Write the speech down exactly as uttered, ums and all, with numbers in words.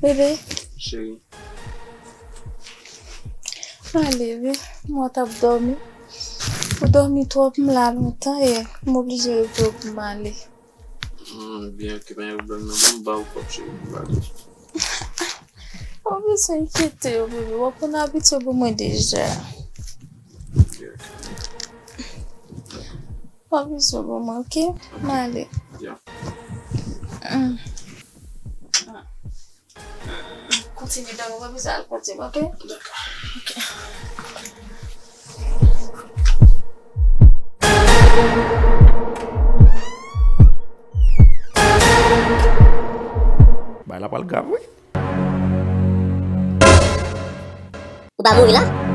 Bebe. Cheri. Ale, wi. Mwen t ap dòmi. Ou dòmi twòp, m la lontan yè. M oblije leve w pou m ale. Hmm, byen, ok, pa gen pwoblèm non. Bon, m ba ou kòb, cheri, m ba ou. Ou bezwen enkyete w, bebe. W ap konn abitye pou mwen deja. Ok, ok. W ap bezwen pou mwen, ok? M ale. Ya. Hmm. Kontinye dòmi, w ap bezwen al kote m, ok? Dakò. Ok. Bagay la pral grav, wi. Ou pa mouri la?